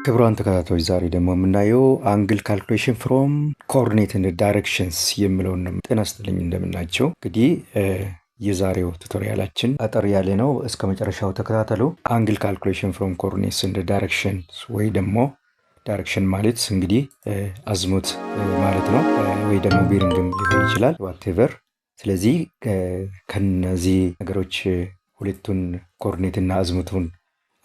ክቡራን ተከታታዮች፣ ዛሬ ደግሞ የምናየው angle calculation from coordinate and directions የሚለውን ነው። ጤና ይስጥልኝ፣ እንደምናችሁ። እንግዲህ የዛሬው tutorial ኣችን አጠር ያለ ነው። እስከ መጨረሻው ተከታተሉ። Angle calculation from coordinates and directions ወይ ደግሞ direction ማለት እንግዲህ azimuth ማለት ነው፣ ወይ ደግሞ bearing ም ሊሆን ይችላል፣ whatever። ስለዚህ ከነዚህ ነገሮች ሁለቱን coordinate እና azimuth ኡን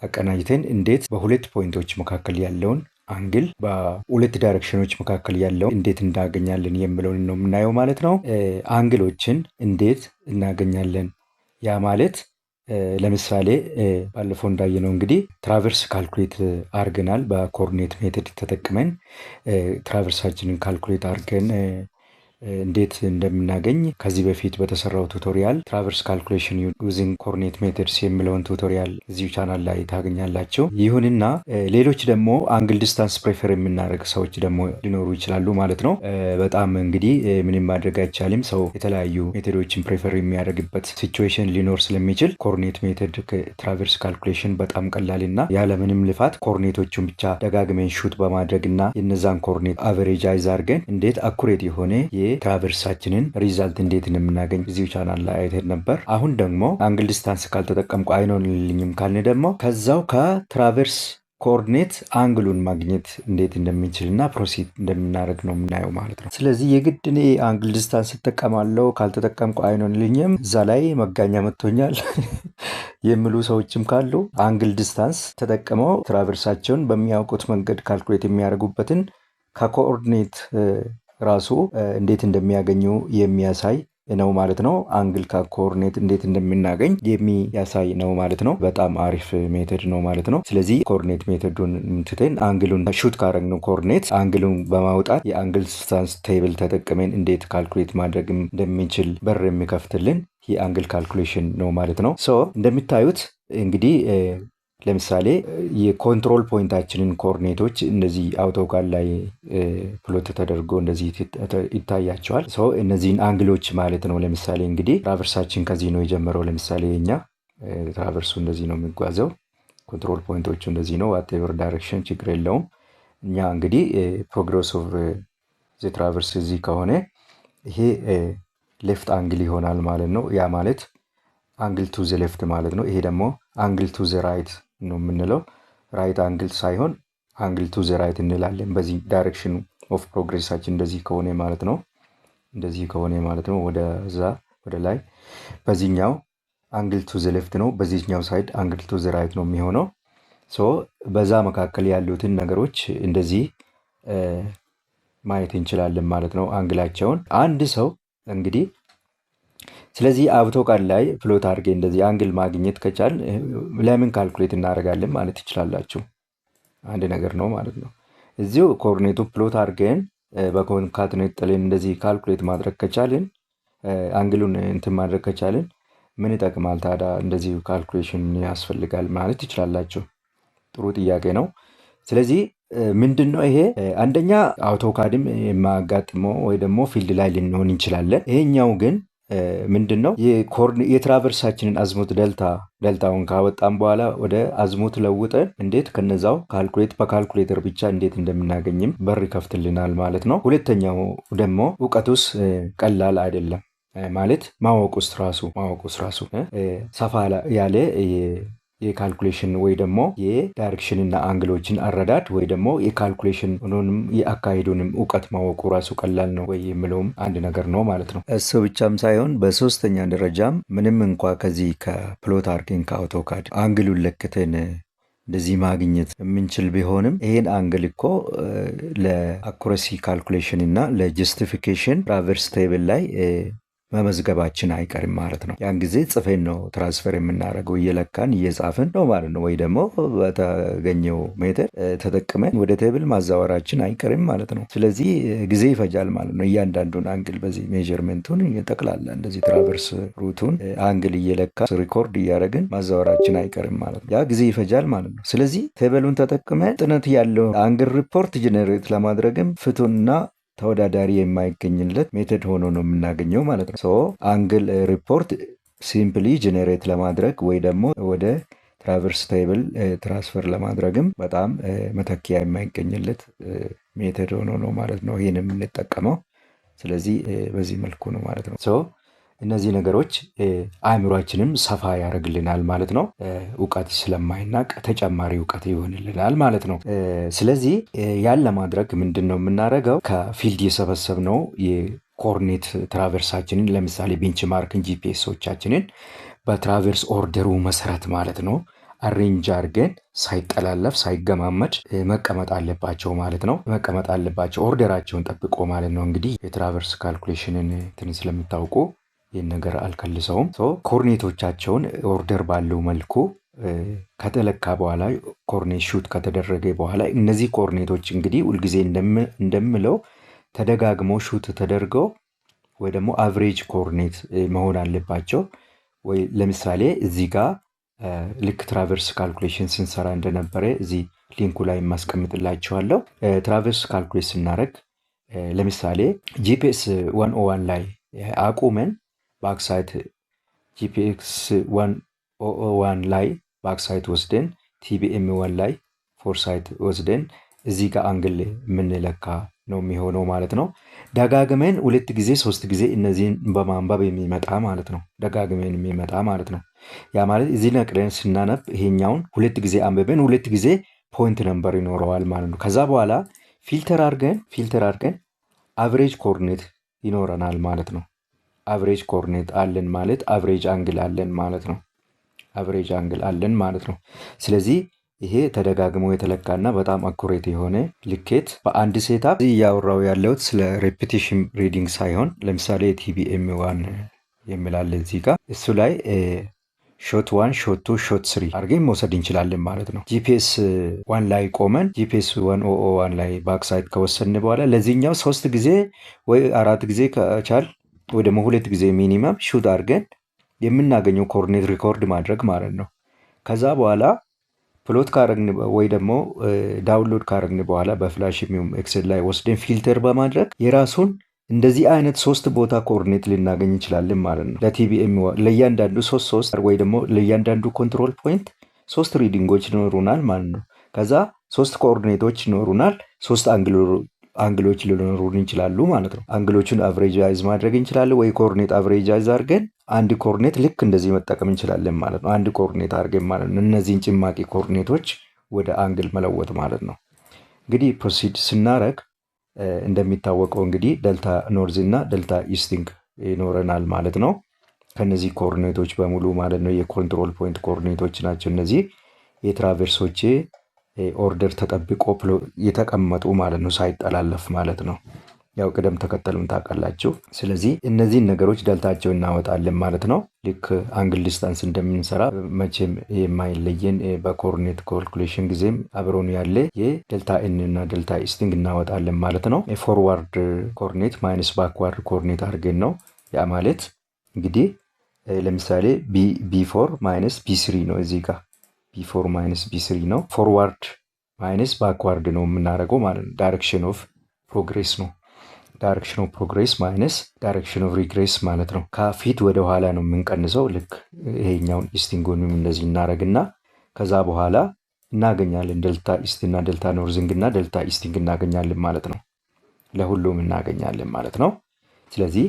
አቀናጅተን እንዴት በሁለት point ኦች መካከል ያለውን angle፣ በሁለት direction ኖች መካከል ያለውን እንዴት እናገኛለን የሚለውን ነው የምናየው ማለት ነው። Angle ኦችን እንዴት እናገኛለን? ያ ማለት ለምሳሌ ባለፈው እንዳየነው እንግዲህ traverse calculate አድርገናል። በ coordinate method ተጠቅመን traverse ኣችንን calculate አድርገን እንዴት እንደምናገኝ ከዚህ በፊት በተሰራው tutorial "Traverse calculation using coordinate methods" የሚለውን tutorial እዚሁ ቻናል ላይ ታገኛላችሁ። ይሁንና ሌሎች ደግሞ angle distance prefer የምናደርግ ሰዎች ደግሞ ሊኖሩ ይችላሉ ማለት ነው። በጣም እንግዲህ ምንም ማድረግ አይቻልም። ሰው የተለያዩ method ኦችን prefer የሚያደርግበት situation ሊኖር ስለሚችል coordinate method traverse calculation በጣም ቀላል እና ያለምንም ልፋት coordinate ኦቹን ብቻ ደጋግመን shoot በማድረግ እና የነዛን coordinate average አድርገን እንዴት accurate የሆነ የ traverse ኣችንን result እንዴት እንደምናገኝ እዚሁ ቻናል ላይ አይተን ነበር። አሁን ደግሞ angle distance ካልተጠቀምኩ አይሆንልኝም ካልን ደግሞ ከዛው ከ traverse coordinate angle ኡን ማግኘት እንዴት እንደምንችል እና proceed እንደምናደርግ ነው የምናየው ማለት ነው። ስለዚህ የግድ እኔ angle distance እጠቀማለሁ፣ ካልተጠቀምኩ አይሆንልኝም፣ እዛ ላይ መጋኛ መጥቶኛል የሚሉ ሰዎችም ካሉ angle distance ተጠቅመው traverse ኣቸውን በሚያውቁት መንገድ calculate የሚያደርጉበትን ከ coordinate ራሱ እንዴት እንደሚያገኙ የሚያሳይ ነው ማለት ነው። Angle ከ coordinate እንዴት እንደምናገኝ የሚያሳይ ነው ማለት ነው። በጣም አሪፍ method ነው ማለት ነው። ስለዚህ coordinate method ኡን ትተን angle ኡን shoot ካረግነው coordinate angle ኡን በማውጣት የ angle distance table ተጠቅመን እንዴት calculate ማድረግ እንደምንችል በር የሚከፍትልን የ angle calculation ነው ማለት ነው። So እንደምታዩት እንግዲህ ለምሳሌ የ control point ኣችንን coordinate ኦች እንደዚህ AutoCAD ላይ plot ተደርጎ እንደዚህ ይታያችኋል። So እነዚህን angle ኦች ማለት ነው። ለምሳሌ እንግዲህ traverse ኣችን ከዚህ ነው የጀመረው። ለምሳሌ የኛ traverse ኡ እንደዚህ ነው የሚጓዘው። Control point ኦቹ እንደዚህ ነው። Whatever direction ችግር የለውም። እኛ እንግዲህ progress of the traverse እዚህ ከሆነ ይሄ left angle ይሆናል ማለት ነው። ያ ማለት angle to the left ማለት ነው። ይሄ ደግሞ angle to the right ነው የምንለው። Right angle ሳይሆን angle to the right እንላለን። በዚህ direction of progress ኣችን እንደዚህ ከሆነ ማለት ነው። እንደዚህ ከሆነ ማለት ነው፣ ወደዛ ወደ ላይ በዚህኛው angle to the left ነው። በዚህኛው side angle to the right ነው የሚሆነው። So በዛ መካከል ያሉትን ነገሮች እንደዚህ ማየት እንችላለን ማለት ነው፣ angle ኣቸውን አንድ ሰው እንግዲህ። ስለዚህ AutoCAD ላይ plot አድርጌ እንደዚህ angle ማግኘት ከቻልን ለምን calculate እናደርጋለን ማለት ትችላላችሁ። አንድ ነገር ነው ማለት ነው። እዚሁ coordinate ኡ plot አድርገን በ concatenate ጥለን እንደዚህ calculate ማድረግ ከቻልን፣ angle ኡን እንትን ማድረግ ከቻልን ምን ይጠቅማል ታዲያ እንደዚህ calculation ያስፈልጋል ማለት ትችላላችሁ። ጥሩ ጥያቄ ነው። ስለዚህ ምንድን ነው ይሄ? አንደኛ AutoCAD ም የማያጋጥመው ወይ ደግሞ field ላይ ልንሆን እንችላለን። ይሄኛው ግን ምንድን ነው? የ traverse ኣችንን azimuth delta ውን ካወጣን በኋላ ወደ azimuth ለውጠን እንዴት ከነዛው calculate በ calculator ብቻ እንዴት እንደምናገኝም በር ይከፍትልናል ማለት ነው። ሁለተኛው ደግሞ እውቀቱስ ቀላል አይደለም ማለት ማወቁስ ራሱ ሰፋ ያለ የ calculation ወይ ደግሞ የ direction እና angle ኦችን አረዳድ ወይ ደግሞ የ calculation ኑንም የአካሄዱንም እውቀት ማወቁ ራሱ ቀላል ነው ወይ የሚለውም አንድ ነገር ነው ማለት ነው። እሱ ብቻም ሳይሆን በሶስተኛ ደረጃም ምንም እንኳ ከዚህ ከ plot አርገን ከ AutoCAD angle ኡን ለክተን እንደዚህ ማግኘት የምንችል ቢሆንም ይሄን angle እኮ ለ accuracy calculation እና ለ justification traverse table ላይ መመዝገባችን አይቀርም ማለት ነው። ያን ጊዜ ጽፈን ነው transfer የምናደርገው፣ እየለካን እየጻፍን ነው ማለት ነው። ወይ ደግሞ በተገኘው ሜትር ተጠቅመን ወደ table ማዛወራችን አይቀርም ማለት ነው። ስለዚህ ጊዜ ይፈጃል ማለት ነው። እያንዳንዱን angle በዚህ measurement ኡን ጠቅላላ እንደዚህ traverse route ኡን angle እየለካ record እያደረግን ማዛወራችን አይቀርም ማለት ነው። ያ ጊዜ ይፈጃል ማለት ነው። ስለዚህ table ኡን ተጠቅመን ጥነት ያለው angle report generate ለማድረግም ፍቱንና ተወዳዳሪ የማይገኝለት method ሆኖ ነው የምናገኘው ማለት ነው። So angle report simply generate ለማድረግ ወይ ደግሞ ወደ Traverse table transfer ለማድረግም በጣም መተኪያ የማይገኝለት method ሆኖ ነው ማለት ነው ይሄን የምንጠቀመው። ስለዚህ በዚህ መልኩ ነው ማለት ነው። So እነዚህ ነገሮች አእምሯችንም ሰፋ ያደርግልናል ማለት ነው። እውቀት ስለማይናቅ ተጨማሪ እውቀት ይሆንልናል ማለት ነው። ስለዚህ ያን ለማድረግ ምንድን ነው የምናደርገው? ከ field የሰበሰብነው የ coordinate traverse ኣችንን፣ ለምሳሌ benchmark ን፣ GPS ኦቻችንን በ traverse order ኡ መሰረት ማለት ነው arrange አድርገን ሳይጠላለፍ ሳይገማመድ መቀመጥ አለባቸው ማለት ነው። መቀመጥ አለባቸው order ኣቸውን ጠብቆ ማለት ነው። እንግዲህ የ traverse calculation ን እንትን ስለምታውቁ ይህን ነገር አልከልሰውም። Coordinate ኦቻቸውን order ባለው መልኩ ከተለካ በኋላ፣ coordinate shoot ከተደረገ በኋላ፣ እነዚህ coordinate ኦች እንግዲህ ሁልጊዜ እንደምለው ተደጋግሞ shoot ተደርገው ወይ ደግሞ average coordinate መሆን አለባቸው። ወይ ለምሳሌ እዚህ ጋር ልክ traverse calculation ስንሰራ እንደነበረ እዚህ link ኡ ላይ የማስቀምጥላችኋለሁ። Traverse calculate ስናደርግ ለምሳሌ GPS 101 ላይ አቁመን backsight፣ GPS 101 ላይ backsight ወስደን TBM 1 ላይ foresight ወስደን እዚህ ጋር angle የምንለካ ነው የሚሆነው ማለት ነው። ደጋግመን ሁለት ጊዜ ሶስት ጊዜ እነዚህን በማንበብ የሚመጣ ማለት ነው። ደጋግመን የሚመጣ ማለት ነው። ያ ማለት እዚህ ነቅለን ስናነብ ይሄኛውን ሁለት ጊዜ አንብበን ሁለት ጊዜ point number ይኖረዋል ማለት ነው። ከዛ በኋላ filter አድርገን average coordinate ይኖረናል ማለት ነው። Average coordinate አለን ማለት average angle አለን ማለት ነው። Average angle አለን ማለት ነው። ስለዚህ ይሄ ተደጋግሞ የተለካና በጣም accurate የሆነ ልኬት በአንድ setup። እያወራው ያለሁት ስለ repetition reading ሳይሆን ለምሳሌ TBM 1 የሚላለ እዚህ ጋር፣ እሱ ላይ shot 1፣ shot 2፣ shot 3 አድርገን መውሰድ እንችላለን ማለት ነው። GPS 1 ላይ ቆመን GPS 101 ላይ backsight ከወሰድን በኋላ ለዚህኛው ሶስት ጊዜ ወይ አራት ጊዜ ከቻል ወይ ደግሞ ሁለት ጊዜ minimum shoot አድርገን የምናገኘው coordinate record ማድረግ ማለት ነው። ከዛ በኋላ plot ካረግን ወይ ደግሞ download ካረግን በኋላ በ flash Excel ላይ ወስደን filter በማድረግ የራሱን እንደዚህ አይነት ሶስት ቦታ coordinate ልናገኝ እንችላለን ማለት ነው። ለ TBM ለእያንዳንዱ ሶስት ሶስት ወይ ደግሞ ለእያንዳንዱ control point ሶስት reading ኦች ይኖሩናል ማለት ነው። ከዛ ሶስት coordinate ኦች ይኖሩናል። ሶስት angle ኦች ሊኖሩን ይችላሉ ማለት ነው። Angle ኦቹን averageize ማድረግ እንችላለን ወይ coordinate averageize አድርገን አንድ coordinate ልክ እንደዚህ መጠቀም እንችላለን ማለት ነው። አንድ coordinate አድርገን ማለት ነው። እነዚህን ጭማቂ coordinate ኦች ወደ angle መለወጥ ማለት ነው። እንግዲህ proceed ስናረግ እንደሚታወቀው እንግዲህ delta north እና delta easting ይኖረናል ማለት ነው። ከነዚህ coordinate ኦች በሙሉ ማለት ነው የ control point coordinate ኦች ናቸው። እነዚህ የ traverse ኦቼ order ተጠብቆ የተቀመጡ ማለት ነው፣ ሳይጠላለፍ ማለት ነው። ያው ቅደም ተከተሉን ታውቃላችሁ። ስለዚህ እነዚህን ነገሮች ደልታቸው እናወጣለን ማለት ነው። ልክ angle distance እንደምንሰራ መቼም የማይለየን በ coordinate calculation ጊዜም አብሮን ያለ የ delta N እና delta easting እናወጣለን ማለት ነው። የ forward coordinate minus backward coordinate አድርገን ነው። ያ ማለት እንግዲህ ለምሳሌ B 4 minus B 3 ነው። እዚህ ጋር B 4 minus B 3 ነው። Forward minus backward ነው የምናደርገው ማለት ነው። Direction of progress ነው። Direction of progress minus direction of regress ማለት ነው። ከፊት ወደ ኋላ ነው የምንቀንሰው። ልክ ይሄኛውን easting ኡንም እንደዚህ እናደርግና ከዛ በኋላ እናገኛለን፣ delta east እና delta northing እና delta easting እናገኛለን ማለት ነው። ለሁሉም እናገኛለን ማለት ነው። ስለዚህ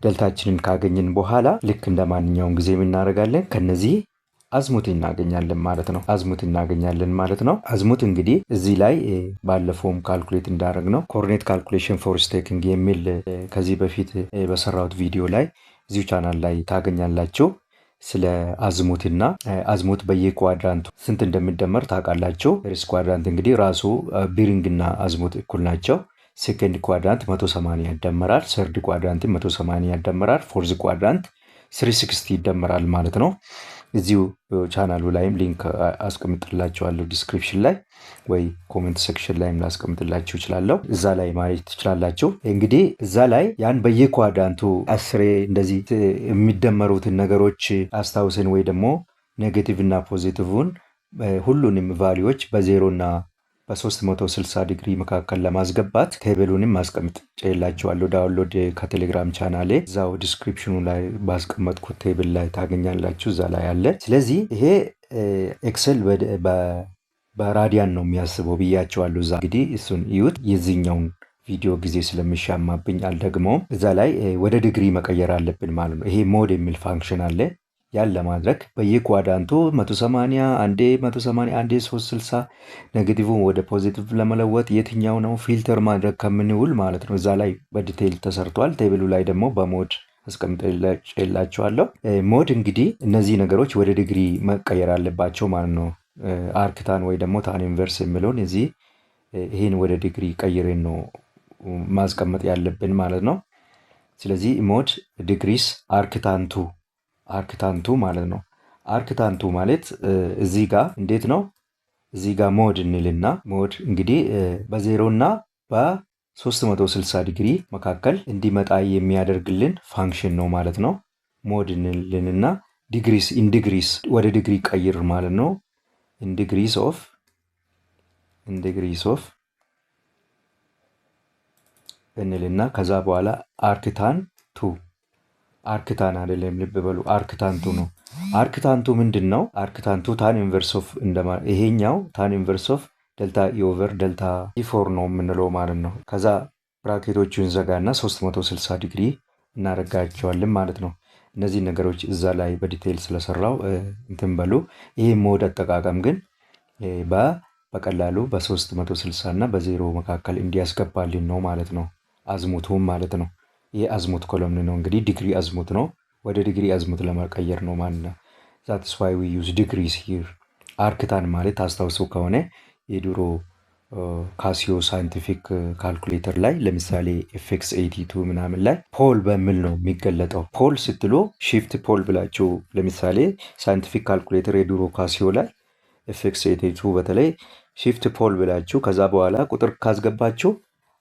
ደልታችንን ካገኘን በኋላ ልክ እንደ ማንኛውም ጊዜ እናደርጋለን፣ ከነዚህ azimuth እናገኛለን ማለት ነው። Azimuth እናገኛለን ማለት ነው። Azimuth እንግዲህ እዚህ ላይ ባለፈውም calculate እንዳደረግነው coordinate calculation for staking የሚል ከዚህ በፊት በሰራሁት ቪዲዮ ላይ እዚሁ ቻናል ላይ ታገኛላችሁ። ስለ azimuth እና azimuth በየ quadrant ኡ ስንት እንደሚደመር ታውቃላችሁ። First quadrant እንግዲህ ራሱ bearing እና azimuth እኩል ናቸው። Second quadrant 180 ይደመራል። Third quadrant 180 ይደመራል። Fourth quadrant 360 ይደመራል ማለት ነው። እዚሁ ቻናሉ ላይም link አስቀምጥላችኋለሁ፣ description ላይ ወይ comment section ላይም ላስቀምጥላችሁ እችላለሁ። እዛ ላይ ማየት ትችላላችሁ። እንግዲህ እዛ ላይ ያን በየ quadrant ኡ 10 እንደዚህ የሚደመሩትን ነገሮች አስታውሰን ወይ ደግሞ negative እና positive ን ሁሉንም value ዎች በዜሮ እና በ360 ዲግሪ መካከል ለማስገባት table ኡንም አስቀምጬላችኋለሁ። Download ከቴሌግራም ቻናሌ እዛው description ኑ ላይ ባስቀመጥኩት table ላይ ታገኛላችሁ። እዛ ላይ አለ። ስለዚህ ይሄ Excel በ radian ነው የሚያስበው ብያችኋለሁ። እዛ እንግዲህ እሱን እዩት። የዚህኛውን ቪዲዮ ጊዜ ስለሚሻማብኝ አልደግመውም። እዛ ላይ ወደ ዲግሪ መቀየር አለብን ማለት ነው። ይሄ mode የሚል function አለ። ያን ለማድረግ በየ quadrant ኡ 180፣ አንዴ 180፣ አንዴ 360 negative ን ወደ positive ለመለወጥ የትኛው ነው filter ማድረግ ከምንውል ማለት ነው። እዛ ላይ በ detail ተሰርቷል። Table ኡ ላይ ደግሞ በ mode አስቀምጬላችኋለሁ። Mode እንግዲህ እነዚህ ነገሮች ወደ ዲግሪ መቀየር አለባቸው ማለት ነው። Arctan ወይ ደግሞ tan inverse የሚለውን እዚህ ይህን ወደ ዲግሪ ቀይሬን ነው ማስቀመጥ ያለብን ማለት ነው። ስለዚህ mode degrees arctan 2፣ arctan 2 ማለት ነው። Arctan 2 ማለት እዚህ ጋር እንዴት ነው? እዚህ ጋር mode እንልና mode እንግዲህ በዜሮ እና በ360 ዲግሪ መካከል እንዲመጣ የሚያደርግልን function ነው ማለት ነው። Mode እንልንና degrees፣ in degrees ወደ ዲግሪ ቀይር ማለት ነው። In degrees of እንልና ከዛ በኋላ arctan 2፣ arctan አይደለም፣ ልብ በሉ፣ arctan 2 ነው። Arctan 2 ምንድን ነው? Arctan 2 tan inverse of ይሄኛው tan inverse of delta E over delta E 4 ነው የምንለው ማለት ነው። ከዛ bracket ኦቹን ዘጋና 360 ዲግሪ እናደርጋቸዋለን ማለት ነው። እነዚህ ነገሮች እዛ ላይ በ detail ስለሰራው እንትን በሉ። ይሄ mode አጠቃቀም ግን በቀላሉ በ360 እና በዜሮ መካከል እንዲያስገባልን ነው ማለት ነው። Azimuth ኡም ማለት ነው። ይህ azimuth column ነው እንግዲህ፣ degree azimuth ነው። ወደ degree azimuth ለመቀየር ነው ማለት ነው። That's why we use degrees here። Arctan ማለት ታስታውሱ ከሆነ የድሮ Casio scientific calculator ላይ፣ ለምሳሌ FX 82 ምናምን ላይ pole በሚል ነው የሚገለጠው። Pole ስትሉ shift pole ብላችሁ፣ ለምሳሌ scientific calculator የድሮ Casio ላይ FX 82 በተለይ shift pole ብላችሁ ከዛ በኋላ ቁጥር ካስገባችሁ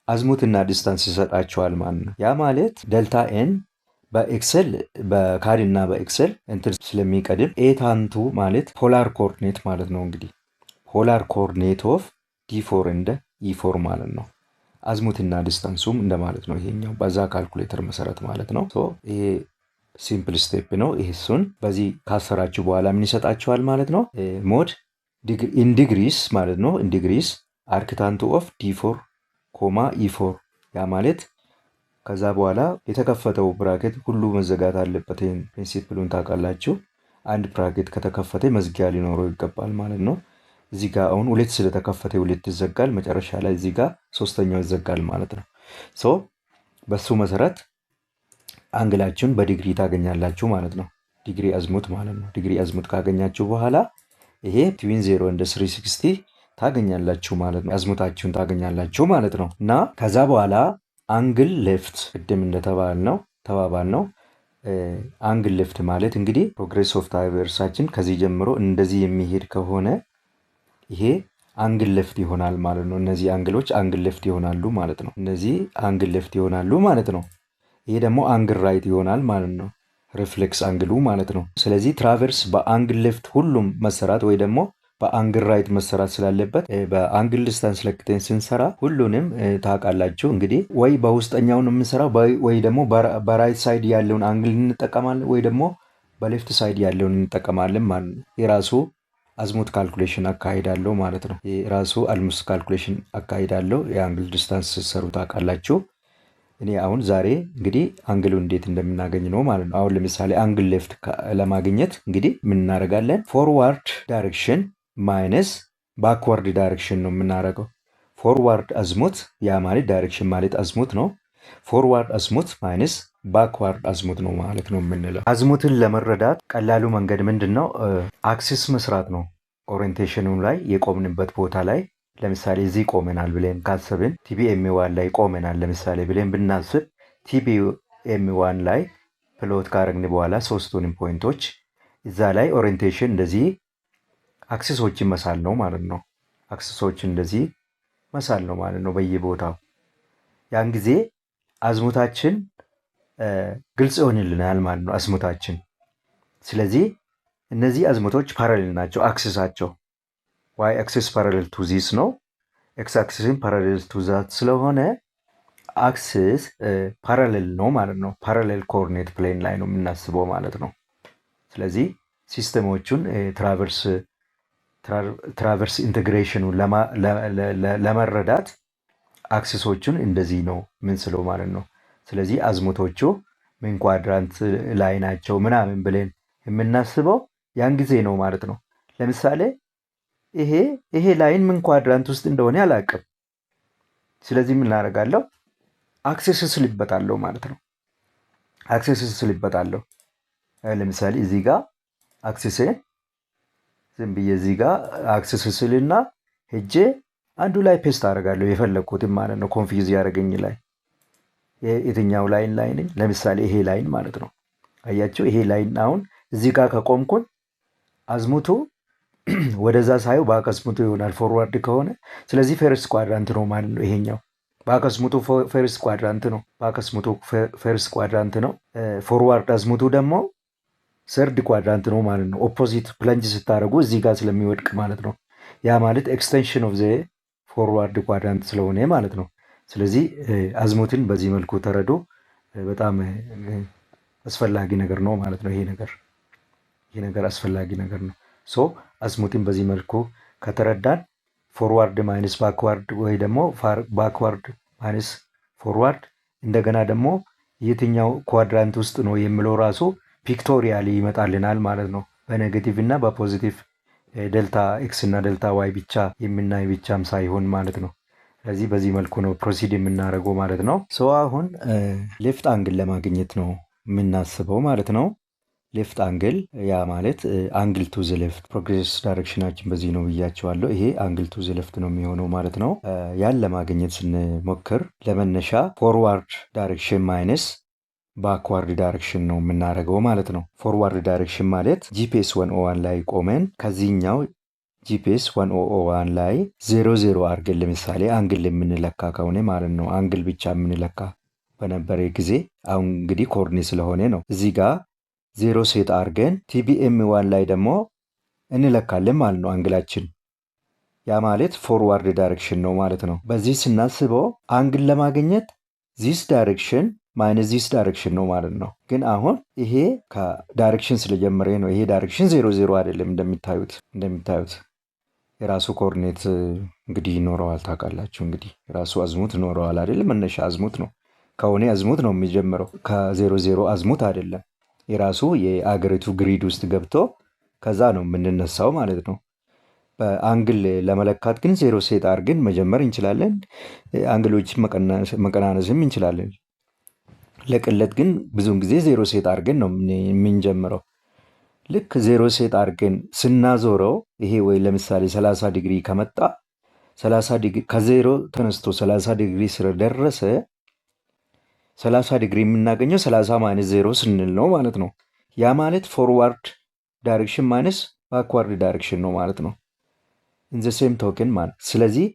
azimuth እና distance ይሰጣችኋል ማለት ነው። ያ ማለት delta n በ Excel፣ በ CAD እና በ Excel እንትን ስለሚቀድም atan 2 ማለት polar coordinate ማለት ነው። እንግዲህ polar coordinate of D4 and E4 ማለት ነው። Azimuth እና distance ኡም እንደማለት ነው። ይሄኛው በዛ ካልኩሌተር መሰረት ማለት ነው። ይሄ simple step ነው። ይሄ እሱን በዚህ ካሰራችሁ በኋላ ምን ይሰጣችኋል ማለት ነው? Mode in degrees ማለት ነው። In degrees arctan 2 of D4 comma E4። ያ ማለት ከዛ በኋላ የተከፈተው bracket ሁሉ መዘጋት አለበት። ይህን principle ኡን ታውቃላችሁ። አንድ bracket ከተከፈተ መዝጊያ ሊኖረው ይገባል ማለት ነው። እዚህ ጋር አሁን ሁለት ስለተከፈተ ሁለት ይዘጋል። መጨረሻ ላይ እዚህ ጋር ሶስተኛው ይዘጋል ማለት ነው። So በሱ መሰረት angle ኣችሁን በዲግሪ ታገኛላችሁ ማለት ነው። Degree azimuth ማለት ነው። Degree azimuth ካገኛችሁ በኋላ ይሄ between 0 and 360 ታገኛላችሁ ማለት ነው። Azimuth ኣችሁን ታገኛላችሁ ማለት ነው። እና ከዛ በኋላ angle left ቅድም እንደተባልነው ተባባልነው። Angle left ማለት እንግዲህ progress of traverse ኣችን ከዚህ ጀምሮ እንደዚህ የሚሄድ ከሆነ ይሄ angle left ይሆናል ማለት ነው። እነዚህ angle ኦች angle left ይሆናሉ ማለት ነው። እነዚህ angle left ይሆናሉ ማለት ነው። ይሄ ደግሞ angle right ይሆናል ማለት ነው። Reflex angle ኡ ማለት ነው። ስለዚህ traverse በ angle left ሁሉም መሰራት ወይ ደግሞ በ angle right መሰራት ስላለበት በ angle distance ለክተን ስንሰራ ሁሉንም ታውቃላችሁ እንግዲህ ወይ በውስጠኛው ነው የምንሰራው ወይ ደግሞ በ right side ያለውን angle እንጠቀማለን ወይ ደግሞ በ left side ያለውን እንጠቀማለን ማለት ነው። የራሱ azimuth calculation አካሄድ አለው ማለት ነው። የራሱ azimuth calculation አካሄድ አለው። የ angle distance ስትሰሩ ታውቃላችሁ። እኔ አሁን ዛሬ እንግዲህ angle ኡ እንዴት እንደምናገኝ ነው ማለት ነው። አሁን ለምሳሌ angle left ለማግኘት እንግዲህ ምን እናደርጋለን? Forward direction minus backward direction ነው የምናደርገው። Forward azimuth፣ ያ ማለት direction ማለት azimuth ነው። Forward azimuth minus backward azimuth ነው ማለት ነው የምንለው። Azimuth ን ለመረዳት ቀላሉ መንገድ ምንድን ነው? Axis መስራት ነው። Orientation ኑ ላይ የቆምንበት ቦታ ላይ፣ ለምሳሌ እዚህ ቆመናል ብለን ካሰብን፣ TBM 1 ላይ ቆመናል ለምሳሌ ብለን ብናስብ፣ TBM 1 ላይ plot ካረግን በኋላ ሶስቱንም point ኦች እዛ ላይ orientation እንደዚህ axis ኦችን መሳል ነው ማለት ነው። Axis ኦችን እንደዚህ መሳል ነው ማለት ነው በየቦታው። ያን ጊዜ azimuth ኣችን ግልጽ ይሆንልናል ማለት ነው azimuth ኣችን። ስለዚህ እነዚህ azimuth ኦች parallel ናቸው። Axis ኣቸው Y axis parallel to this ነው። x axis ን parallel to that ስለሆነ axis parallel ነው ማለት ነው። Parallel coordinate plane ላይ ነው የምናስበው ማለት ነው። ስለዚህ system ኦቹን traverse integration ኑን ለመረዳት axis ኦቹን እንደዚህ ነው ምንስለው ማለት ነው። ስለዚህ azimuth ኦቹ ምን quadrant ላይ ናቸው ምናምን ብለን የምናስበው ያን ጊዜ ነው ማለት ነው። ለምሳሌ ይሄ line ምን quadrant ውስጥ እንደሆነ አላውቅም። ስለዚህ ምን አደርጋለሁ? Axis እስልበታለሁ ማለት ነው። Axis እስልበታለሁ። ለምሳሌ እዚህ ጋር axis ኤን ዝም ብዬ እዚህ ጋር axis ስልና ሄጄ አንዱ ላይ paste አደርጋለሁ የፈለግኩትም ማለት ነው። Confuse ያደረገኝ ላይ የትኛው line ላይ ነኝ? ለምሳሌ ይሄ line ማለት ነው። አያችሁ፣ ይሄ line አሁን እዚህ ጋር ከቆምኩኝ azimuth ኡ ወደዛ ሳየው back azimuth ኡ ይሆናል forward ከሆነ። ስለዚህ first quadrant ነው ማለት ነው ይሄኛው። Back azimuth ኡ first quadrant ነው። Back azimuth ኡ first quadrant ነው። Forward azimuth ኡ ደግሞ third quadrant ነው ማለት ነው። Opposite plunge ስታደርጉ እዚህ ጋር ስለሚወድቅ ማለት ነው። ያ ማለት extension of the forward quadrant ስለሆነ ማለት ነው። ስለዚህ azimuth ን በዚህ መልኩ ተረዱ። በጣም አስፈላጊ ነገር ነው ማለት ነው። ይሄ ነገር አስፈላጊ ነገር ነው። So azimuth ን በዚህ መልኩ ከተረዳን forward minus backward ወይ ደግሞ backward minus forward፣ እንደገና ደግሞ የትኛው quadrant ውስጥ ነው የሚለው ራሱ pictorially ይመጣልናል ማለት ነው። በ negative እና በ positive delta x እና delta y ብቻ የምናይ ብቻም ሳይሆን ማለት ነው። ስለዚህ በዚህ መልኩ ነው proceed የምናደርገው ማለት ነው። So አሁን left angle ለማግኘት ነው የምናስበው ማለት ነው። Left angle ያ ማለት angle to the left፣ progress direction ኣችን በዚህ ነው ብያችኋለሁ። ይሄ angle to the left ነው የሚሆነው ማለት ነው። ያን ለማግኘት ስንሞክር ለመነሻ forward direction minus backward direction ነው የምናደርገው ማለት ነው። Forward direction ማለት GPS 101 ላይ ቆመን ከዚህኛው GPS 101 ላይ 00 አድርገን ለምሳሌ angle የምንለካ ከሆነ ማለት ነው። Angle ብቻ የምንለካ በነበረ ጊዜ፣ አሁን እንግዲህ coordinate ስለሆነ ነው። እዚህ ጋር 0 set አድርገን TBM 1 ላይ ደግሞ እንለካለን ማለት ነው angle ኣችን። ያ ማለት forward direction ነው ማለት ነው። በዚህ ስናስበው angle ለማግኘት this direction minus this direction ነው ማለት ነው። ግን አሁን ይሄ ከ direction ስለጀመረ ነው። ይሄ direction 00 አይደለም፣ እንደምታዩት የራሱ coordinate እንግዲህ ይኖረዋል። ታውቃላችሁ እንግዲህ የራሱ azimuth ይኖረዋል አይደለም? መነሻ azimuth ነው። ከሆነ azimuth ነው የሚጀምረው፣ ከ00 azimuth አይደለም። የራሱ የአገሪቱ grid ውስጥ ገብቶ ከዛ ነው የምንነሳው ማለት ነው። በ angle ለመለካት ግን 0 set አድርገን መጀመር እንችላለን። Angle ኦችን መቀናነስም እንችላለን። ለቅለት ግን ብዙውን ጊዜ 0 set አድርገን ነው የምንጀምረው። ልክ 0 set አድርገን ስናዞረው ይሄ ወይ ለምሳሌ 30 ዲግሪ ከመጣ፣ 30 ዲግሪ ከ0 ተነስቶ 30 ዲግሪ ስለደረሰ 30 ዲግሪ የምናገኘው 30 minus 0 ስንል ነው ማለት ነው። ያ ማለት forward direction minus backward direction ነው ማለት ነው። In the same token ማለት ስለዚህ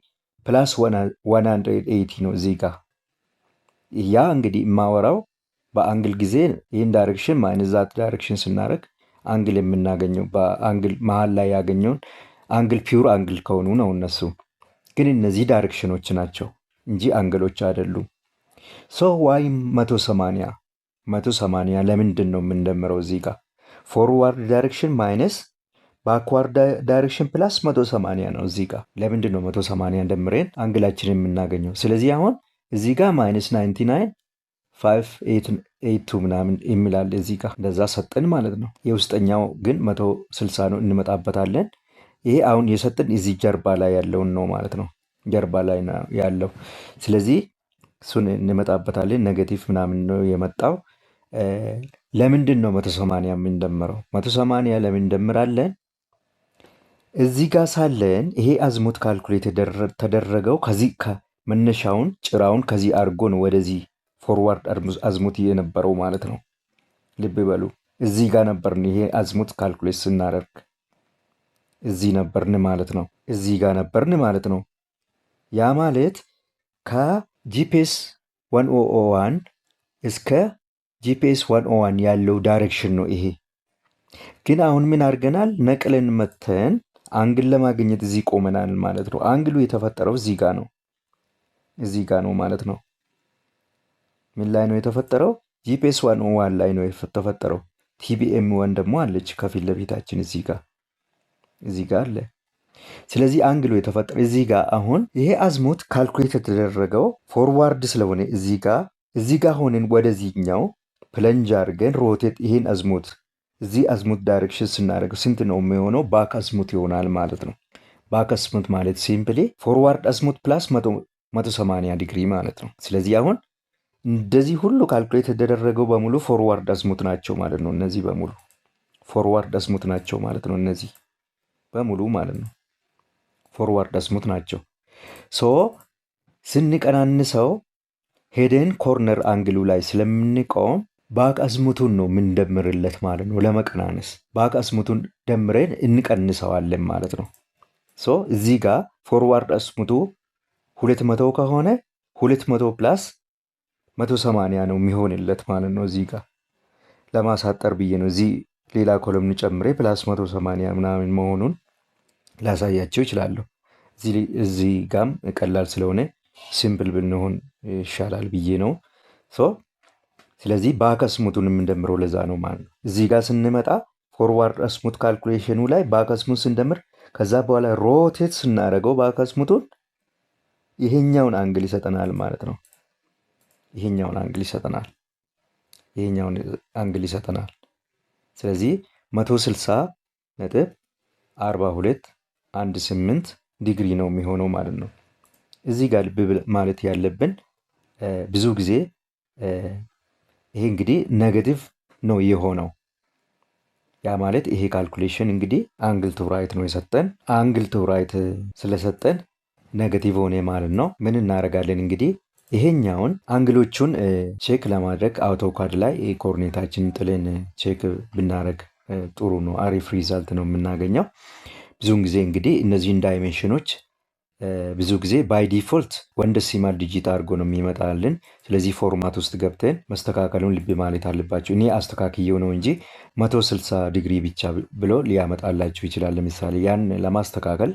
plus 180 ነው እዚህ ጋር። ያ እንግዲህ የማወራው በ angle ጊዜ ይህን direction minus that direction ስናደርግ angle የምናገኘው በ angle መሀል ላይ ያገኘውን angle pure angle ከሆኑ ነው። እነሱ ግን እነዚህ direction ኖች ናቸው እንጂ angle ኦች አይደሉም። So why 180? 180 ለምንድን ነው የምንደምረው? እዚህ ጋር forward direction minus backward direction plus 180 ነው። እዚህ ጋር ለምንድን ነው 180 ደምረን angle ኣችንን የምናገኘው? ስለዚህ አሁን እዚህ ጋር minus 99 582 ምናምን የሚላል እዚህ ጋር እንደዛ ሰጠን ማለት ነው። የውስጠኛው ግን 160 ነው፣ እንመጣበታለን። ይሄ አሁን የሰጠን እዚህ ጀርባ ላይ ያለውን ነው ማለት ነው። ጀርባ ላይ ነው ያለው። ስለዚህ እሱን እንመጣበታለን። Negative ምናምን ነው የመጣው። ለምንድን ነው 180 የምንደምረው? 180 ለምን እንደምራለን? እዚህ ጋር ሳለን ይሄ azimuth calculate ተደረገው ከዚህ መነሻውን ጭራውን ከዚህ አድርጎ ነው ወደዚህ forward azimuth የነበረው ማለት ነው። ልብ በሉ፣ እዚህ ጋር ነበርን። ይሄ azimuth calculate ስናደርግ እዚህ ነበርን ማለት ነው። እዚህ ጋር ነበርን ማለት ነው። ያ ማለት ከ GPS 101 እስከ GPS 101 ያለው direction ነው ይሄ። ግን አሁን ምን አድርገናል? ነቅለን መተን Angle ለማግኘት እዚህ ቆመናል ማለት ነው። Angle ኡ የተፈጠረው እዚህ ጋር ነው፣ እዚህ ጋር ነው ማለት ነው። ምን ላይ ነው የተፈጠረው? GPS 101 ላይ ነው የተፈጠረው። TBM 1 ደግሞ አለች ከፊት ለፊታችን እዚህ ጋር አለ። ስለዚህ angle ኡ የተፈጠረ እዚህ ጋር። አሁን ይሄ azimuth calculate የተደረገው forward ስለሆነ እዚህ ጋር ሆነን ወደዚህኛው plunge አድርገን rotate ይሄን azimuth እዚህ azimuth direction ስናደርገው ስንት ነው የሚሆነው? Back azimuth ይሆናል ማለት ነው። Back azimuth ማለት simply forward azimuth plus 180 ዲግሪ ማለት ነው። ስለዚህ አሁን እንደዚህ ሁሉ calculate የተደረገው በሙሉ forward azimuth ናቸው ማለት ነው። እነዚህ በሙሉ forward azimuth ናቸው ማለት ነው። እነዚህ በሙሉ ማለት ነው forward azimuth ናቸው። So ስንቀናንሰው ሄደን corner angle ኡ ላይ ስለምንቆም back azimuth ኡን ነው የምንደምርለት ማለት ነው። ለመቀናነስ back azimuth ኡን ደምረን እንቀንሰዋለን ማለት ነው። So እዚህ ጋር forward azimuth ኡ 200 ከሆነ 200 plus 180 ነው የሚሆንለት ማለት ነው። እዚህ ጋር ለማሳጠር ብዬ ነው እዚህ ሌላ column ጨምሬ plus 180 ምናምን መሆኑን ላሳያችሁ እችላለሁ። እዚህ ጋም ቀላል ስለሆነ simple ብንሆን ይሻላል ብዬ ነው። So ስለዚህ back azimuth ኡን የምንደምረው ለዛ ነው ማለት ነው። እዚህ ጋር ስንመጣ forward azimuth calculation ኑ ላይ back azimuth ስንደምር ከዛ በኋላ rotate ስናደርገው back azimuth ኡን ይሄኛውን angle ይሰጠናል ማለት ነው። ይሄኛውን angle ይሰጠናል። ይሄኛውን angle ይሰጠናል። ስለዚህ 160.4218 ዲግሪ ነው የሚሆነው ማለት ነው። እዚህ ጋር ልብ ማለት ያለብን ብዙ ጊዜ ይሄ እንግዲህ negative ነው የሆነው። ያ ማለት ይሄ calculation እንግዲህ angle to right ነው የሰጠን። Angle to right ስለሰጠን negative ሆነ ማለት ነው። ምን እናደርጋለን እንግዲህ? ይሄኛውን angle ኦቹን check ለማድረግ AutoCAD ላይ coordinate ኣችንን ጥለን check ብናደርግ ጥሩ ነው። አሪፍ result ነው የምናገኘው። ብዙውን ጊዜ እንግዲህ እነዚህን dimension ኖች ብዙ ጊዜ by default one decimal digit አድርጎ ነው የሚመጣልን። ስለዚህ format ውስጥ ገብተን መስተካከሉን ልብ ማለት አለባችሁ። እኔ አስተካክየው ነው እንጂ 160 ዲግሪ ብቻ ብሎ ሊያመጣላችሁ ይችላል። ለምሳሌ ያን ለማስተካከል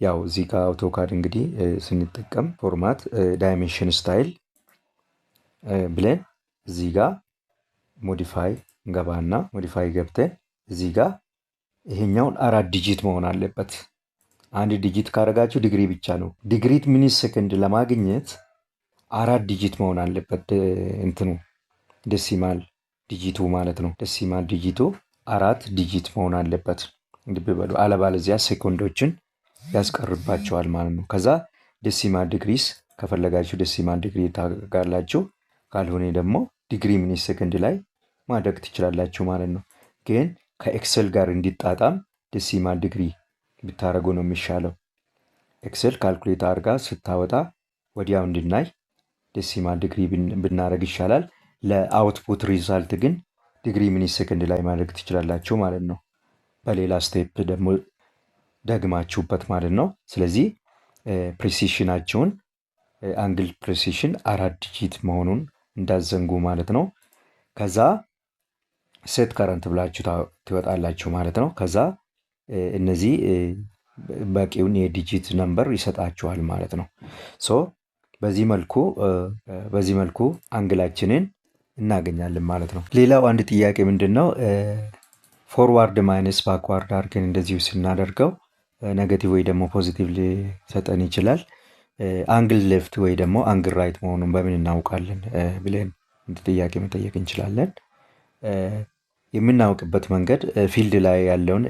ያው እዚህ ጋር AutoCAD እንግዲህ ስንጠቀም format dimension style ብለን እዚህ ጋር modify እንገባና modify ገብተን እዚህ ጋር ይሄኛውን አራት digit መሆን አለበት። አንድ digit ካደረጋችሁ ዲግሪ ብቻ ነው። Degree minute second ለማግኘት አራት digit መሆን አለበት። እንትኑ decimal digit ኡ ማለት ነው። Decimal digit ኡ አራት digit መሆን አለበት። ልብ በሉ። አለበለዚያ ሴኮንዶችን ያስቀርባችኋል ማለት ነው። ከዛ decimal degrees ከፈለጋችሁ decimal degree ታደርጋላችሁ። ካልሆነ ደግሞ degree minute second ላይ ማድረግ ትችላላችሁ ማለት ነው። ግን ከ Excel ጋር እንዲጣጣም decimal degree ብታደርጉ ነው የሚሻለው። Excel calculate አድርጋ ስታወጣ ወዲያው እንድናይ decimal degree ብናደርግ ይሻላል። ለ output result ግን degree minute second ላይ ማድረግ ትችላላችሁ ማለት ነው። በሌላ step ደግሞ ደግማችሁበት ማለት ነው። ስለዚህ precision ኣችሁን angle precision አራት digit መሆኑን እንዳትዘነጉ ማለት ነው። ከዛ set current ብላችሁ ትወጣላችሁ ማለት ነው። ከዛ እነዚህ በቂውን የ digit number ይሰጣችኋል ማለት ነው። So በዚህ መልኩ angle ኣችንን እናገኛለን ማለት ነው። ሌላው አንድ ጥያቄ ምንድን ነው? Forward minus backward አድርገን እንደዚሁ ስናደርገው negative ወይ ደግሞ positive ሊሰጠን ይችላል። Angle left ወይ ደግሞ angle right መሆኑን በምን እናውቃለን ብለን እንደ ጥያቄ መጠየቅ እንችላለን። የምናውቅበት መንገድ field ላይ ያለውን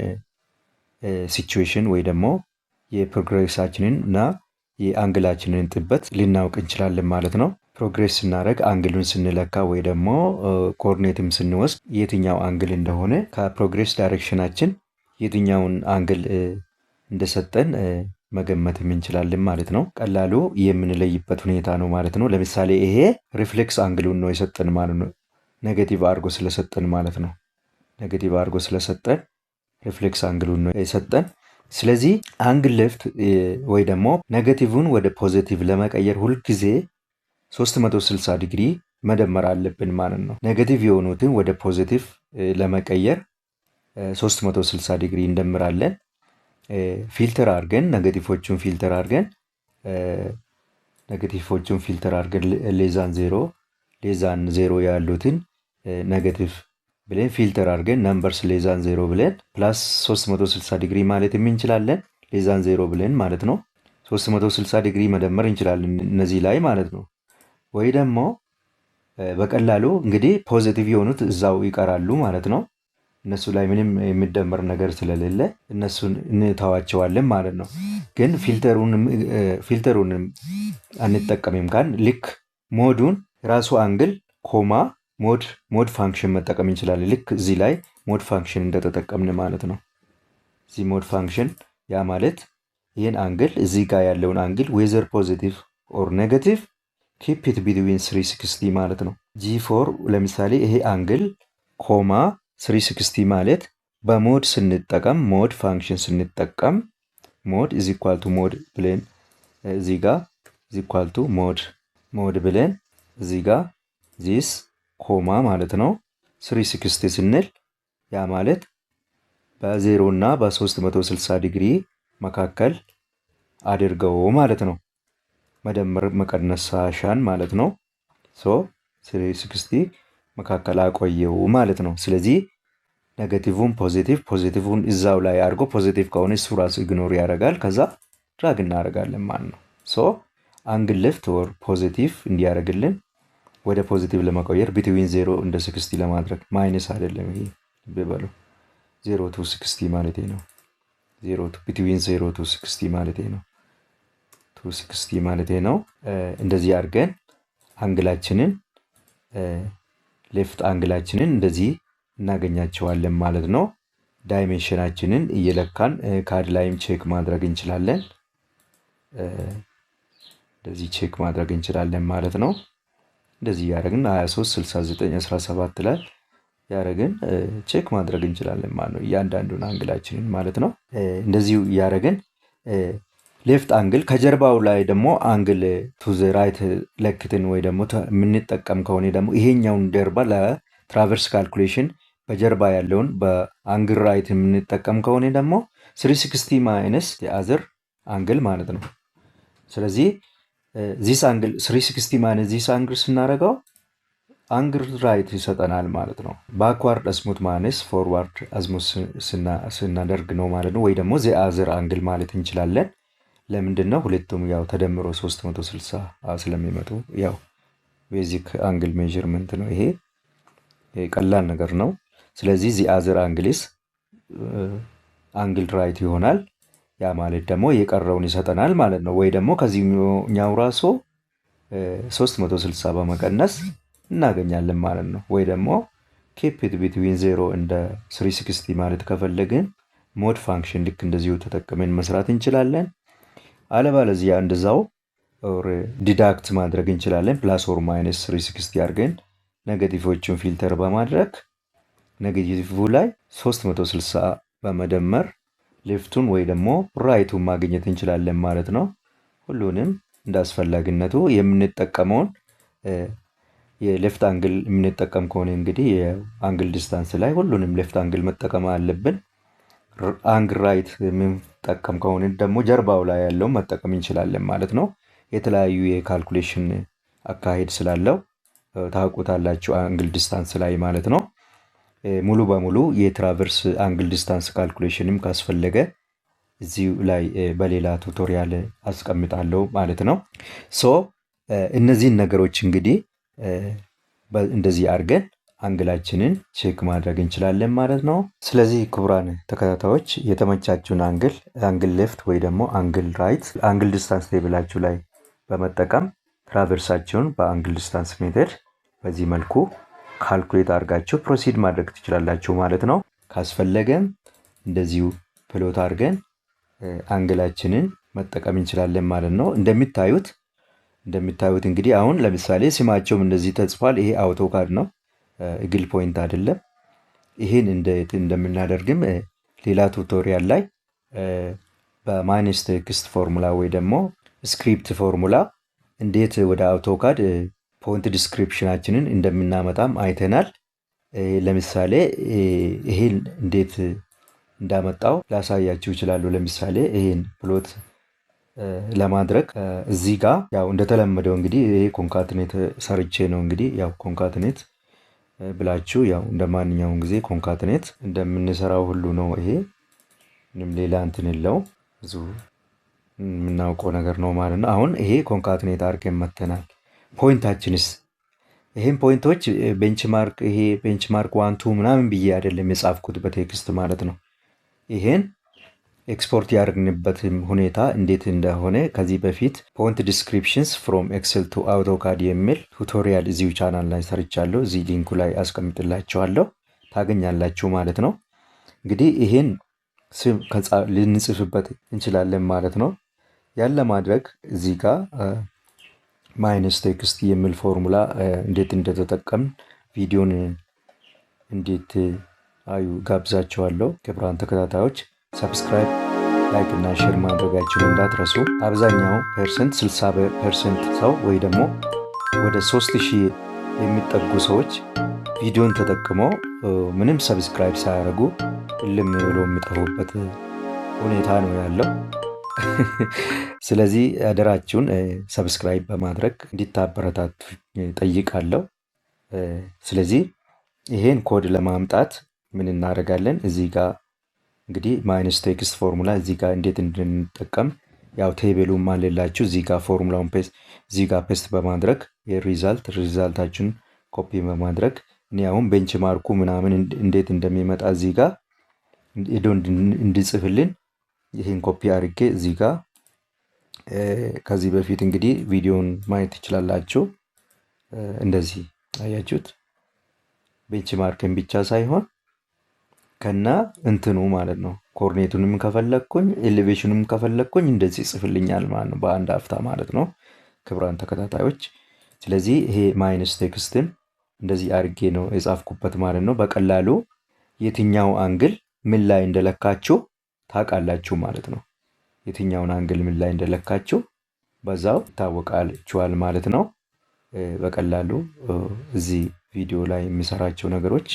situation ወይ ደግሞ የ progress ኣችንን እና የ angle ኣችንን ጥበት ልናውቅ እንችላለን ማለት ነው። Progress ስናደርግ angle ኡን ስንለካ ወይ ደግሞ coordinate ም ስንወስድ የትኛው angle እንደሆነ ከ progress direction ኣችን የትኛውን angle እንደሰጠን መገመትም እንችላለን ማለት ነው። ቀላሉ የምንለይበት ሁኔታ ነው ማለት ነው። ለምሳሌ ይሄ reflex angle ኡን ነው የሰጠን ማለት ነው። Negative አድርጎ ስለሰጠን ማለት ነው። Negative አድርጎ ስለሰጠን reflex angle ኡን ነው የሰጠን። ስለዚህ angle left ወይ ደግሞ negative ን ወደ positive ለመቀየር ሁልጊዜ 360 ዲግሪ መደመር አለብን ማለት ነው። Negative የሆኑትን ወደ positive ለመቀየር 360 ዲግሪ እንደምራለን። filter አድርገን negative ኦቹን filter አድርገን negative ኦቹን filter አድርገን less than zero ያሉትን negative ብለን filter አድርገን numbers less than zero ብለን plus 360 ዲግሪ ማለት እንችላለን። Less than zero ብለን ማለት ነው። 360 ዲግሪ መደመር እንችላለን እነዚህ ላይ ማለት ነው። ወይ ደግሞ በቀላሉ እንግዲህ positive የሆኑት እዛው ይቀራሉ ማለት ነው። እነሱ ላይ ምንም የሚደመር ነገር ስለሌለ እነሱን እንተዋቸዋለን ማለት ነው። ግን filter ኡንም አንጠቀምም ካልን ልክ mode ኡን ራሱ angle comma mode function መጠቀም እንችላለን። ልክ እዚህ ላይ mode function እንደተጠቀምን ማለት ነው። እዚህ mode function፣ ያ ማለት ይህን angle፣ እዚህ ጋር ያለውን angle whether positive or negative, keep it between 360 ማለት ነው። G4 ለምሳሌ ይሄ angle comma 360 ማለት በ mode ስንጠቀም፣ mode function ስንጠቀም፣ mode is equal to mode ብለን እዚህ ጋር is equal to mode ብለን እዚህ ጋር this comma ማለት ነው፣ 360 ስንል ያ ማለት በዜሮ እና በ360 ዲግሪ መካከል አድርገው ማለት ነው። መደመር መቀነስ ሳይሆን ማለት ነው። So 360 መካከል አቆየው ማለት ነው። ስለዚህ negative ን positive፣ positive ን እዛው ላይ አድርጎ positive ከሆነ እሱ ራሱ ignore ያደርጋል። ከዛ drag እናደርጋለን ማለት ነው። So angle left or positive እንዲያደርግልን ወደ positive ለመቀየር between zero and 60 ለማድረግ፣ minus አይደለም ይሄ በሉ፣ 0 to 60 ማለት ነው። Zero to between 0 to 60 ማለት ነው። To 60 ማለት ነው። እንደዚህ አድርገን angle ኣችንን፣ left angle ኣችንን እንደዚህ እናገኛቸዋለን ማለት ነው። Dimension ኣችንን እየለካን CAD ላይም check ማድረግ እንችላለን። እንደዚህ check ማድረግ እንችላለን ማለት ነው። እንደዚህ እያደረግን 23፣ 69፣ 17 ላይ ያደረግን check ማድረግ እንችላለን ማለት ነው። እያንዳንዱን angle ኣችንን ማለት ነው። እንደዚሁ እያደረግን left angle፣ ከጀርባው ላይ ደግሞ angle to the right ለክትን ወይ ደግሞ የምንጠቀም ከሆነ ደግሞ ይሄኛውን ጀርባ ለ traverse calculation በጀርባ ያለውን በ angle right የምንጠቀም ከሆነ ደግሞ 360 minus the other angle ማለት ነው። ስለዚህ this angle 360 minus this angle ስናደርገው angle right ይሰጠናል ማለት ነው። Backward azimuth minus forward azimuth ስናደርግ ነው ማለት ነው። ወይ ደግሞ the other angle ማለት እንችላለን። ለምንድን ነው? ሁለቱም ያው ተደምሮ 360 ስለሚመጡ። ያው basic angle measurement ነው ይሄ፣ ቀላል ነገር ነው። ስለዚህ the other angle is angle right ይሆናል። ያ ማለት ደግሞ የቀረውን ይሰጠናል ማለት ነው። ወይ ደግሞ ከዚህኛው ራሱ 360 በመቀነስ እናገኛለን ማለት ነው። ወይ ደግሞ keep it between 0 and 360 ማለት ከፈለግን mode function ልክ እንደዚሁ ተጠቅመን መስራት እንችላለን። አለበለዚያ እንደዛው deduct ማድረግ እንችላለን። Plus or minus 360 አድርገን negative ኦቹን filter በማድረግ negative ላይ 360 በመደመር left ኡን ወይ ደግሞ right ኡን ማግኘት እንችላለን ማለት ነው። ሁሉንም እንደ አስፈላጊነቱ የምንጠቀመውን፣ የ left angle የምንጠቀም ከሆነ እንግዲህ የ angle distance ላይ ሁሉንም left angle መጠቀም አለብን። Angle right የምንጠቀም ከሆነ ደግሞ ጀርባው ላይ ያለውን መጠቀም እንችላለን ማለት ነው። የተለያዩ የ calculation አካሄድ ስላለው ታውቁታላችሁ angle distance ላይ ማለት ነው። ሙሉ በሙሉ የ traverse angle distance calculation ም ካስፈለገ እዚሁ ላይ በሌላ tutorial አስቀምጣለሁ ማለት ነው። So እነዚህን ነገሮች እንግዲህ እንደዚህ አድርገን angle ኣችንን check ማድረግ እንችላለን ማለት ነው። ስለዚህ ክቡራን ተከታታዮች የተመቻችሁን angle፣ angle left ወይ ደግሞ angle right፣ angle distance table ኣችሁ ላይ በመጠቀም traverse ኣችሁን በ angle distance method በዚህ መልኩ calculate አድርጋችሁ proceed ማድረግ ትችላላችሁ ማለት ነው። ካስፈለገም እንደዚሁ plot አድርገን angle ኣችንን መጠቀም እንችላለን ማለት ነው። እንደሚታዩት እንግዲህ አሁን ለምሳሌ ስማቸውም እንደዚህ ተጽፏል። ይሄ AutoCAD ነው፣ Eagle Point አይደለም። ይሄን እንዴት እንደምናደርግም ሌላ tutorial ላይ በ minus text formula ወይ ደግሞ script formula እንዴት ወደ AutoCAD point description ኣችንን እንደምናመጣም አይተናል። ለምሳሌ ይሄን እንዴት እንዳመጣው ላሳያችሁ እችላለሁ። ለምሳሌ ይሄን plot ለማድረግ እዚህ ጋር ያው እንደተለመደው እንግዲህ ይሄ concatenate ሰርቼ ነው። እንግዲህ ያው concatenate ብላችሁ ያው እንደ ማንኛውም ጊዜ concatenate እንደምንሰራው ሁሉ ነው። ይሄ ምንም ሌላ እንትን የለውም፣ ብዙ የምናውቀው ነገር ነው ማለት ነው። አሁን ይሄ concatenate አድርገን መተናል። Point ኣችንስ ይሄን point ኦች benchmark፣ ይሄ benchmark 1 2 ምናምን ብዬ አይደለም የጻፍኩት በ text ማለት ነው። ይሄን ኤክስፖርት ያደርግንበትም ሁኔታ እንዴት እንደሆነ ከዚህ በፊት point descriptions from Excel to AutoCAD የሚል tutorial እዚሁ ቻናል ላይ ሰርቻለሁ። እዚህ link ኡ ላይ አስቀምጥላችኋለሁ፣ ታገኛላችሁ ማለት ነው። እንግዲህ ይሄን ስም ልንጽፍበት እንችላለን ማለት ነው። ያን ለማድረግ እዚህ ጋር minus text የሚል ፎርሙላ እንዴት እንደተጠቀምን ቪዲዮን እንድታዩ ጋብዛችኋለሁ። ክቡራን ተከታታዮች፣ subscribe፣ like እና share ማድረጋችሁን እንዳትረሱ። አብዛኛው percent፣ 60% ሰው ወይ ደግሞ ወደ 3000 የሚጠጉ ሰዎች ቪዲዮን ተጠቅመው ምንም subscribe ሳያደርጉ እልም ብሎ የሚጠፉበት ሁኔታ ነው ያለው። ስለዚህ አደራችሁን subscribe በማድረግ እንዲታበረታቱ ጠይቃለሁ። ስለዚህ ይሄን ኮድ ለማምጣት ምን እናደርጋለን? እዚህ ጋር እንግዲህ minus text formula እዚህ ጋር እንዴት እንድንጠቀም ያው table ኡም አለላችሁ። እዚህ ጋር ፎርሙላውን paste፣ እዚህ ጋር paste በማድረግ የ result ኣችሁን copy በማድረግ እኔ አሁን benchmark ኡ ምናምን እንዴት እንደሚመጣ እዚህ ጋር ሄዶ እንዲጽፍልን ይህን ኮፒ አድርጌ እዚህ ጋር ከዚህ በፊት እንግዲህ ቪዲዮን ማየት ትችላላችሁ። እንደዚህ አያችሁት። Benchmark ን ብቻ ሳይሆን ከና እንትኑ ማለት ነው። Coordinate ኡንም ከፈለግኩኝ elevation ኑም ከፈለግኩኝ እንደዚህ ይጽፍልኛል ማለት ነው፣ በአንድ አፍታ ማለት ነው። ክቡራን ተከታታዮች፣ ስለዚህ ይሄ minus text ን እንደዚህ አድርጌ ነው የጻፍኩበት ማለት ነው። በቀላሉ የትኛው angle ምን ላይ እንደለካችሁ ታውቃላችሁ ማለት ነው። የትኛውን angle ምን ላይ እንደለካችሁ በዛው ይታወቃችኋል ማለት ነው። በቀላሉ እዚህ ቪዲዮ ላይ የሚሰራቸው ነገሮች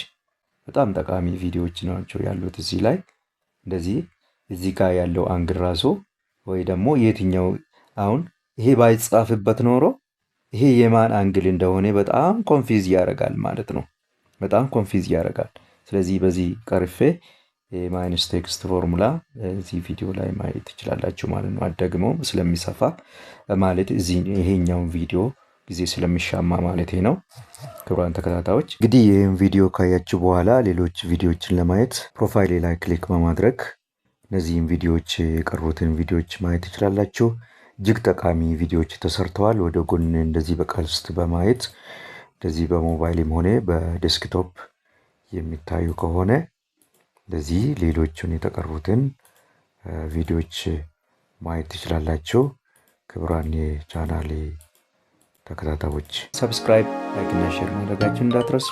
በጣም ጠቃሚ ቪዲዮዎች ናቸው ያሉት እዚህ ላይ። እንደዚህ እዚህ ጋር ያለው angle ራሱ ወይ ደግሞ የትኛው፣ አሁን ይሄ ባይጻፍበት ኖሮ ይሄ የማን angle እንደሆነ በጣም confuse ያደርጋል ማለት ነው። በጣም confuse ያደርጋል። ስለዚህ በዚህ ቀርፌ የ minus text formula እዚህ ቪዲዮ ላይ ማየት ትችላላችሁ ማለት ነው። አልደግመውም ስለሚሰፋ፣ ማለት እዚህ ይሄኛውን ቪዲዮ ጊዜ ስለሚሻማ ማለት ነው። ክቡራን ተከታታዮች፣ እንግዲህ ይህን ቪዲዮ ካያችሁ በኋላ ሌሎች ቪዲዮዎችን ለማየት profile ኤ ላይ click በማድረግ እነዚህን ቪዲዮዎች፣ የቀሩትን ቪዲዮዎች ማየት ትችላላችሁ። እጅግ ጠቃሚ ቪዲዮዎች ተሰርተዋል። ወደ ጎን እንደዚህ በቀስት በማየት እንደዚህ በሞባይልም ሆነ በ desktop የሚታዩ ከሆነ እንደዚህ ሌሎቹን የተቀሩትን ቪዲዮዎች ማየት ትችላላችሁ። ክቡራን የቻናሌ ተከታታዮች፣ subscribe፣ like እና share ማድረጋችሁን እንዳትረሱ።